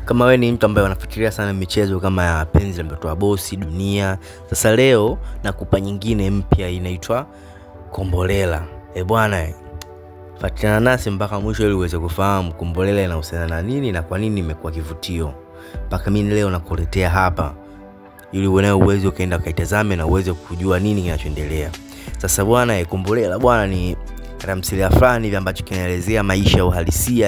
Kama wewe ni mtu ambaye unafuatilia sana michezo kama ya Penzi la Mtoto wa Bosi, Dunia, sasa leo nakupa nyingine mpya inaitwa Kombolela. Bwana, fuatana nasi mpaka mwisho ili uweze kufahamu Kombolela inahusiana na nini na kwa nini imekuwa kivutio. Mpaka mimi leo nakuletea hapa ili uwe uweze ukaenda ukaitazame na uweze kujua nini kinachoendelea. Sasa bwana, Kombolela bwana ni tamthilia fulani hivi ambacho kinaelezea maisha ya uhalisia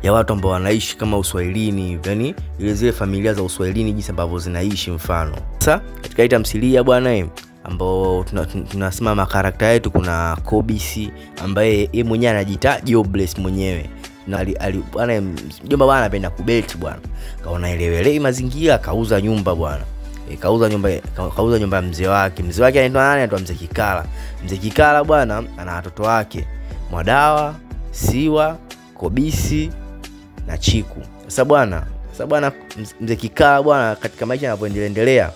ya watu ambao wanaishi kama Uswahilini, yani ile zile familia za Uswahilini jinsi ambavyo zinaishi mfano. Sasa katika hii tamthilia bwana ambao tunasema makarakta yetu, kuna Kobisi ambaye yeye mwenyewe anajiita Jobless mwenyewe. Na bwana mjomba bwana anapenda kubeti bwana. Kaona elewele mazingira kauza nyumba bwana. Kauza nyumba ya mzee wake. Mzee wake anaitwa nani? Anaitwa Mzee Kikala. Mzee Kikala bwana ana watoto wake Mwadawa, Siwa, Kobisi na Chiku. Sasa bwana Mzee Kikala bwana katika maisha yanapoendelea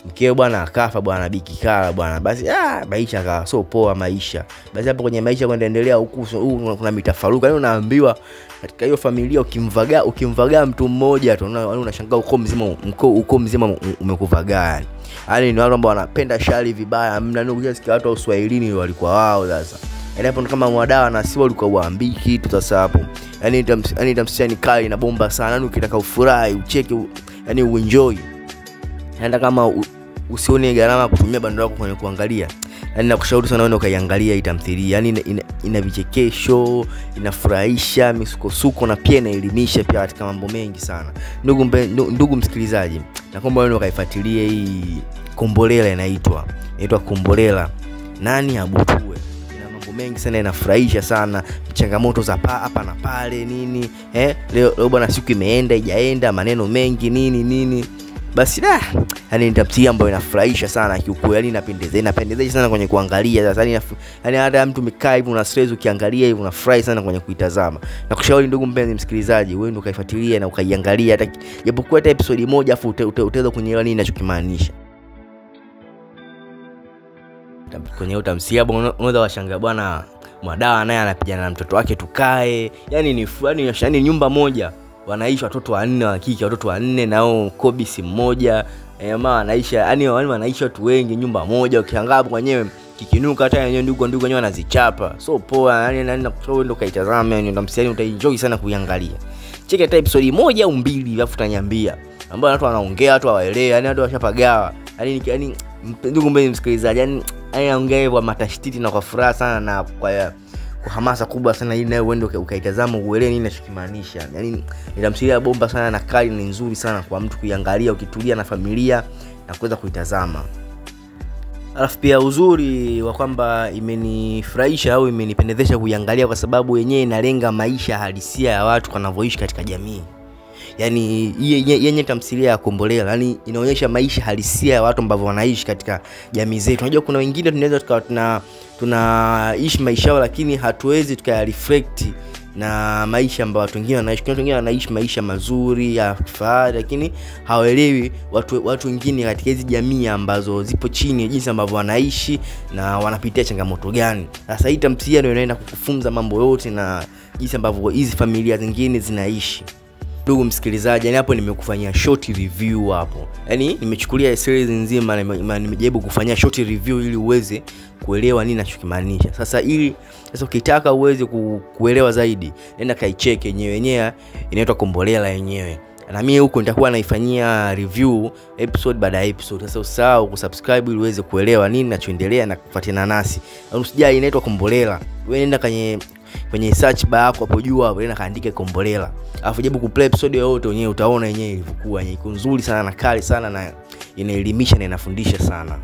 mkeo bwana akafa bwana, Bi Kikala bwana. Basi maisha akawa so poa maisha. Basi hapo kwenye maisha kuendelea huku kuna mitafaruka. Yaani unaambiwa katika hiyo familia ukimvagaa mtu mmoja tu unashangaa ukoo mzima umekuvagaa. Yaani ni watu ambao wanapenda shari vibaya. Mna nini ukisikia watu wa Uswahilini walikuwa wao sasa. Yaani hapo kama Mwadawa na Siwa walikuwa waambii kitu sasa hapo. Yaani tamthilia ni kali na bomba sana. Yaani ukitaka ufurahi, ucheke, yaani uenjoy. Hata kama usione gharama kutumia bando lako kwenye kuangalia, yaani nakushauri sana wewe ukaiangalia hii tamthilia. Yaani ina vichekesho, inafurahisha, misukosuko na pia inaelimisha pia katika mambo mengi sana. Ndugu msikilizaji, naomba wewe ukaifuatilie hii Kombolela, inaitwa Kombolela. Nani abutue. Ina mambo mengi sana, inafurahisha sana, changamoto za hapa na pale nini. Leo bwana siku imeenda ijaenda, maneno mengi nini nini. Basi yani ni tamthilia ambayo inafurahisha sana kiukweli, yani inapendeza sana kwenye kuangalia. Sasa yani hata mtu umekaa hivi una stress ukiangalia hivi unafurahi sana kwenye kuitazama. Na kushauri ndugu mpenzi msikilizaji, wewe ndio ukaifuatilia na ukaiangalia hata japokuwa hata episode moja, afu utaweza kuelewa nini ninachokimaanisha. Kwenye hiyo tamthilia unaweza washangaa bwana Mwadawa naye anapigana na mtoto wake tukae. Yani ni yani nyumba moja wanaishi watoto wanne wa kike, watoto wanne nao Kobisi mmoja. Mama anaishi, yani wanaishi watu wengi nyumba moja. Ukishangaa hapo wenyewe kikinuka hata wenyewe ndugu wenyewe wanazichapa. So poa, yani nakushauri ndio kaitazame, yani tamthilia utaenjoy sana kuiangalia. Cheki hata episode moja au mbili alafu utaniambia. Ambao watu wanaongea watu hawaelewi, yani watu washapagawa. Yani ndugu mpenzi msikilizaji, yani anaongea kwa matashtiti na kwa furaha sana na kwa hamasa kubwa sana, ili nawe uende ukaitazama uelewe nini ninachokimaanisha. Yaani ni tamthilia bomba sana na kali, ni nzuri sana kwa mtu kuiangalia ukitulia na familia na kuweza kuitazama. Alafu pia uzuri wa kwamba imenifurahisha au imenipendezesha kuiangalia kwa sababu yenyewe inalenga maisha halisia ya watu wanavyoishi katika jamii. Yaani yenye tamthilia ya Kombolela yani inaonyesha maisha halisia ya watu ambao wanaishi katika jamii zetu. Unajua kuna wengine tunaweza tukawa tunaishi maisha yao lakini hatuwezi tukayareflect na maisha ambayo watu wengine wanaishi. Kuna watu wengine wanaishi maisha mazuri ya kifahari lakini hawaelewi watu wengine katika hizi jamii ambazo zipo chini jinsi ambavyo wanaishi na wanapitia changamoto gani. Sasa hii tamthilia ndio inaenda kukufunza mambo yote na jinsi ambavyo hizi familia zingine zinaishi. Ndugu msikilizaji, yani hapo nimekufanyia short review hapo. Yani nimechukulia series nzima na nimejaribu kufanyia short review ili uweze kuelewa nini ninachokimaanisha. Sasa ukitaka uweze kuelewa zaidi, nenda kaicheke yenyewe inaitwa Kombolela yenyewe. Na mimi huko nitakuwa naifanyia review episode baada ya episode. Sasa usahau kusubscribe ili uweze kuelewa nini ninachoendelea na kufuatana nasi. Usijali, inaitwa Kombolela. Wewe nenda kwenye search bar yako hapo juu hapo, nenda kaandike Kombolela. Alafu jaribu kuplay episode yoyote wenyewe utaona yenyewe ilivyokuwa. Iko nzuri sana na kali sana na inaelimisha na inafundisha sana.